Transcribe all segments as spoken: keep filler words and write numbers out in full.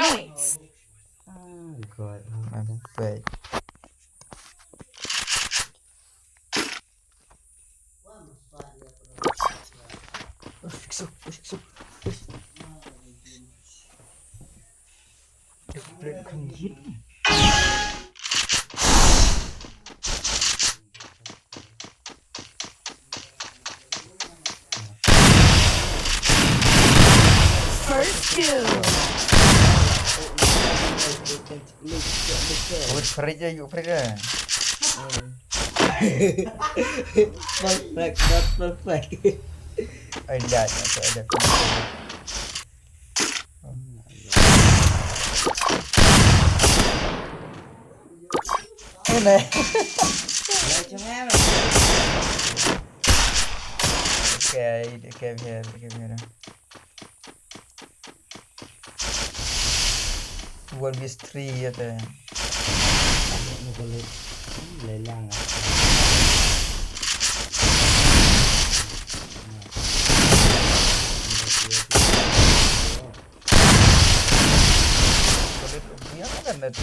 Points. Ah, God. Mantap. First kill. Wait, Farid ya, yuk, Farid ya. Perfect, not perfect. Ay, lihat, lihat, lihat. Ini. Okay, okay, here, okay, here. One vs three ya te. Ni ko le, le lang ah. Ko le, dia kan net.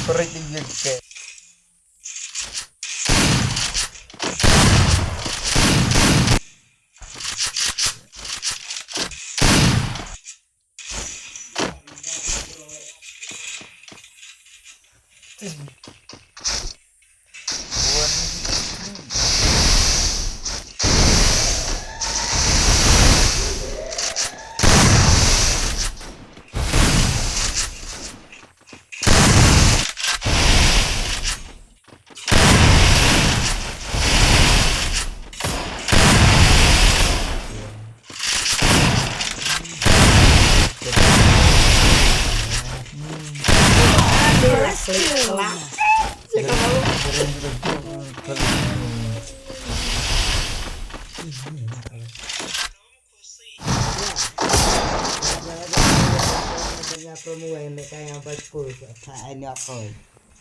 Perit dia ke.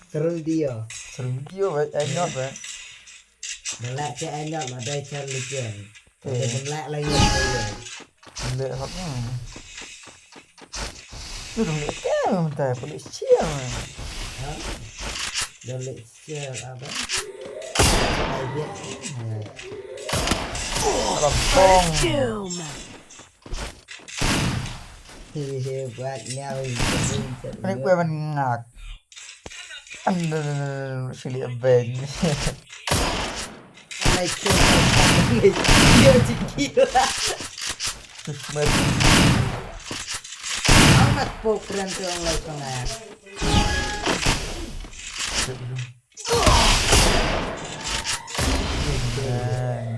Serum dia. Serum dia, wait, I know, wait. Melak cak I know, madai cak legend. Ada melak lagi. Melak apa? Lu dah melak ke? Mentah, pelik siang. Ha? Dah melak siang apa? Ada bom. Hebat nyau. Ini gue mengak. Aduh, sili ben. Lai cek. Dia jiki lah. Terus mati. Amat pokran tu orang lai tengah.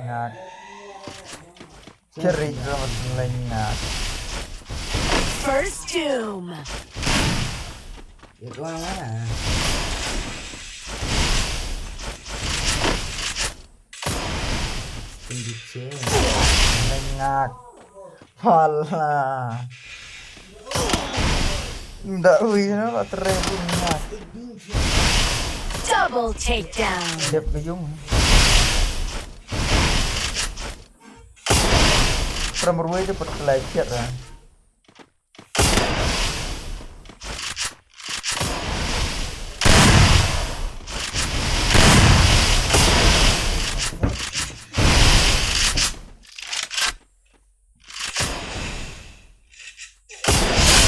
Ngak. Cerit amat, lengak. First Doom. Ito nga. Lengak. Pala. Nda ui na ba terai pun ngak. Double takedown. Dep kejung. Pramrway te pat kelai kiat ra.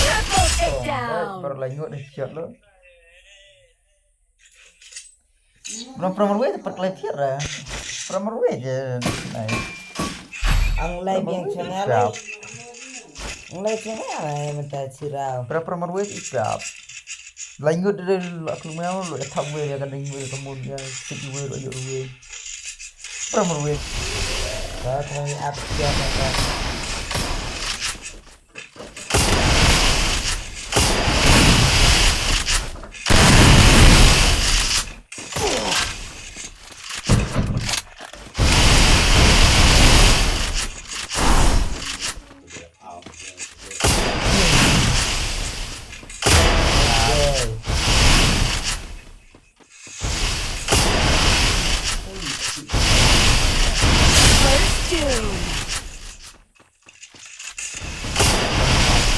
Triple takedown. Baru lanjut nih shot lo. Pram, pram rwai pat kelai thiat ra. Pram rwai je. Ang lai biang channel. Ang lai channel ai menta chirau. Pram, pram rwai ipap. Lai ngut de la klum ya lo thap we ya ka ding we ka mun ya sik we lo yo we. Pram we. Ka ka ni ap ya ka. First doom.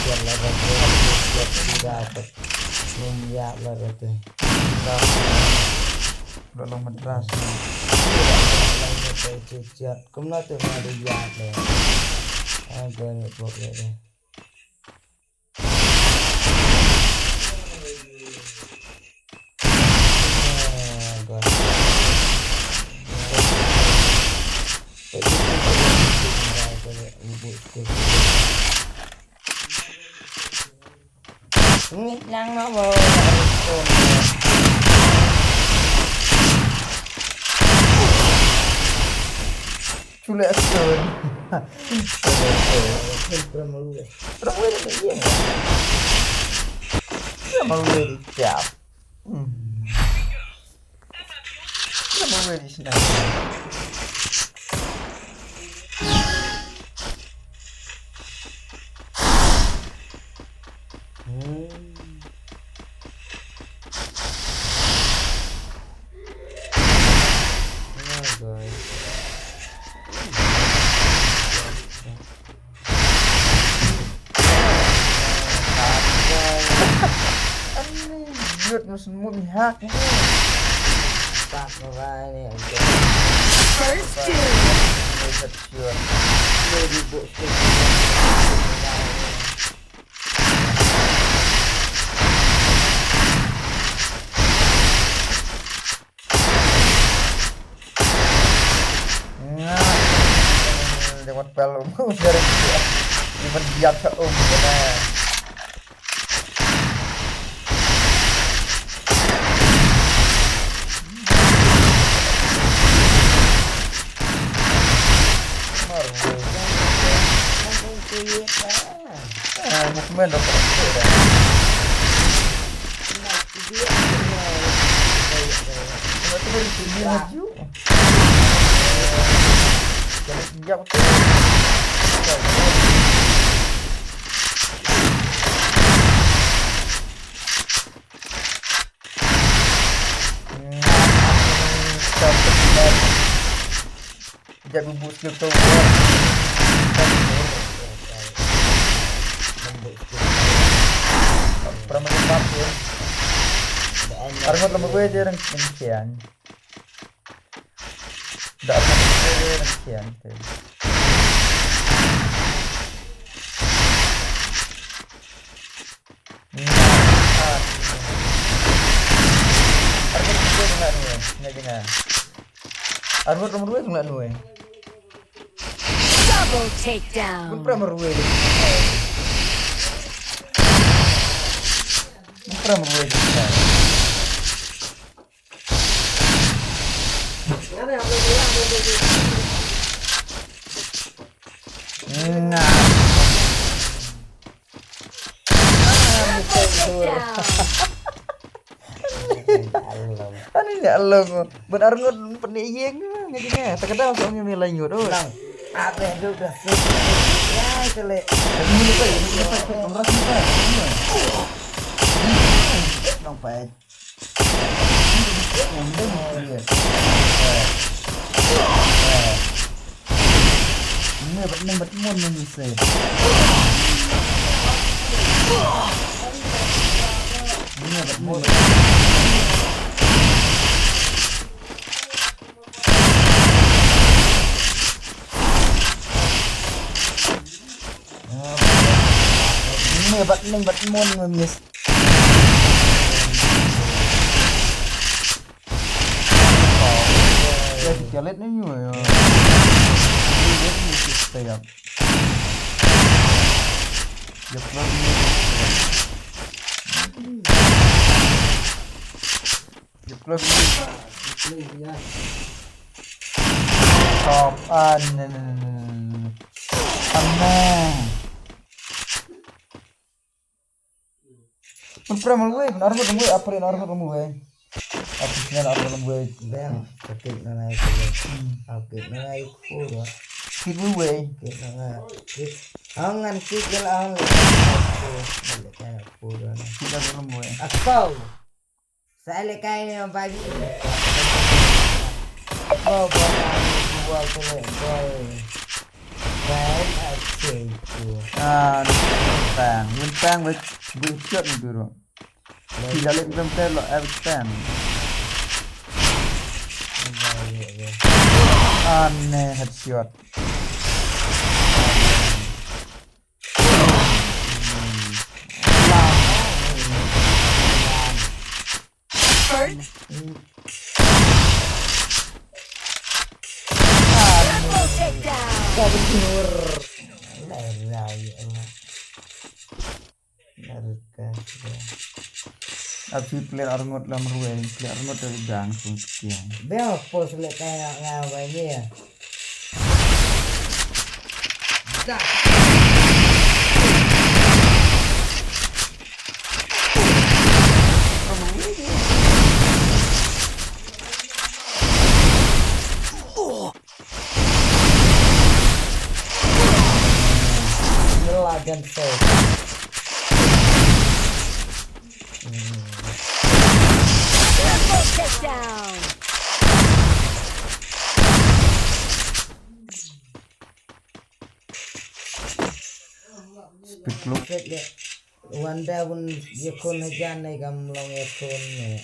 Siap lah, dah, dah, dah, dah, dah. Dah, dah, dah, dah. Dah, dah, madras ni. Dah, dah, dah, dah, dah, dah. Kumno tu, mana dia, dah. Ah, dah, dah, dah, dah. Ngit lang no bo. Chule stone. Chule stone. Pramwe ni ye. Pramwe ni chap. Hmm. Pramwe ni sna. Hmm. First doom. Nga. Jangan pel um. Jangan dia. Even dia tak um. Ah, movement dah tak ada. Jab bubu skill tu. Pernah main pub ya. Armut lama gue aja yang yang kian. Dah armut lama gue aja yang kian tu. Nah, ah. Armut lama gue kena ni, ni kena. Armut lama gue kena ni. Double takedown. Pun pernah merwe. Pun pernah merwe. Nah. Ani ni along. Benar ngut peni yeng ni ni. Takada masuk ni lain ngut. Abeh tu dah. Ya, kele. Ini ni pai, ini pai, pai, pai, pai. Nong pai. Ini bat, ini bat mun ni se. Ini bat mun. Ini bat, ini bat mun ni. Ya, kita lihat ni, kita lihat. Ya, keluar ni. Close. Top. Ah, no, no, no, no, no. Ah, no. Pynprem lem wei, pynarmut lem wei, ah, pynarmut lem wei. Ah, pynarmut lem wei. Bang, sakit na nai ko. Hmm. Sakit na nai ko. Kit wei wei. Kit na nai. Kit. Ang ngan kit gel ang le. Balik ka ko na. Kit lem wei. Akau. Sa le kai ne bai. Ko ko na ko ko le ko. Bang, ah, cek tu. Ah, bang. Bang, bang, bang, bang, bang. Tidak lagi bang, bang, bang. Aneh, headshot. First. Triple takedown. Abi plen arngut lam ruai, plen arngut dari bang sung sekian. Bel pos le kaya nga bai ni ya. Gila, ganteng. Triple takedown. Speed lu. Wanda bun yakun hajan ne kam long yakun ne.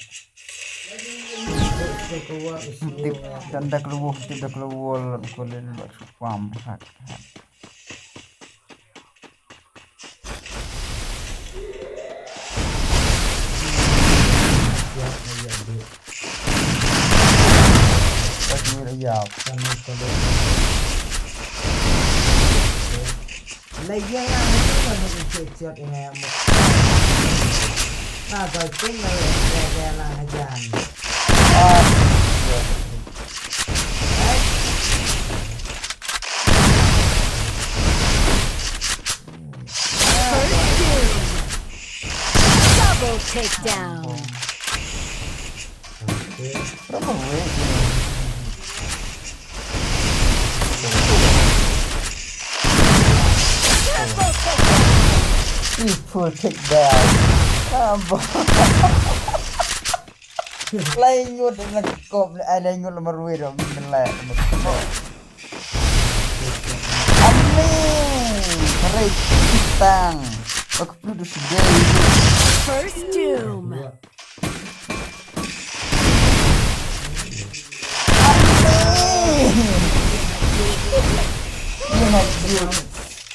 Tip dan dak lu, tip dak lu wall ko le lu pam hak hak. Kashmir ya. La ya ya mo ko mo ke chot ina ya mo. Pa ba tin la ya ya la hajan. Ah. Double takedown. Triple takedown. Triple takedown. Amba. Lai ngut na kop, ai lai ngut la marwei ro, min lai. Amin. Kare kitang. Aku perlu sedih. First doom. Amin. Ini nak dia.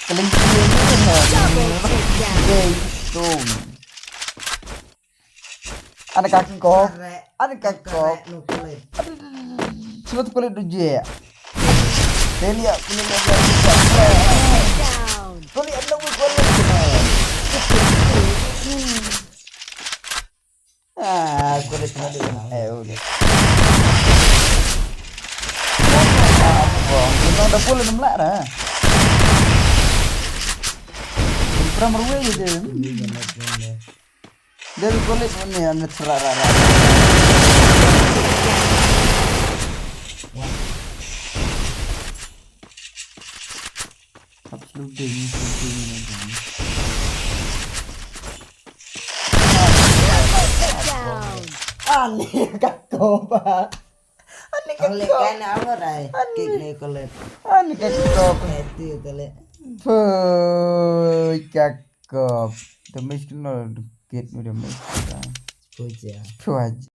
Kelinci ni nak. Double takedown. Sedih tu. Ana ka kop. Ana ka kop. Sima tu kulit duje. Delia kulit duje. Kulit anu kulit. Ah, kulit anu. Eh, udah. Bong, kita dah pula enam lah dah. Pernah meruai je. Dari kulit mana yang terarah. Absolutely, absolutely. Ani ka kop. Ani ka kop. Kan awar ai. Kik ni kulit. Ani ka kop. Itu kulit. Pui ka kop. Damage no kit no damage. Puja. Puja.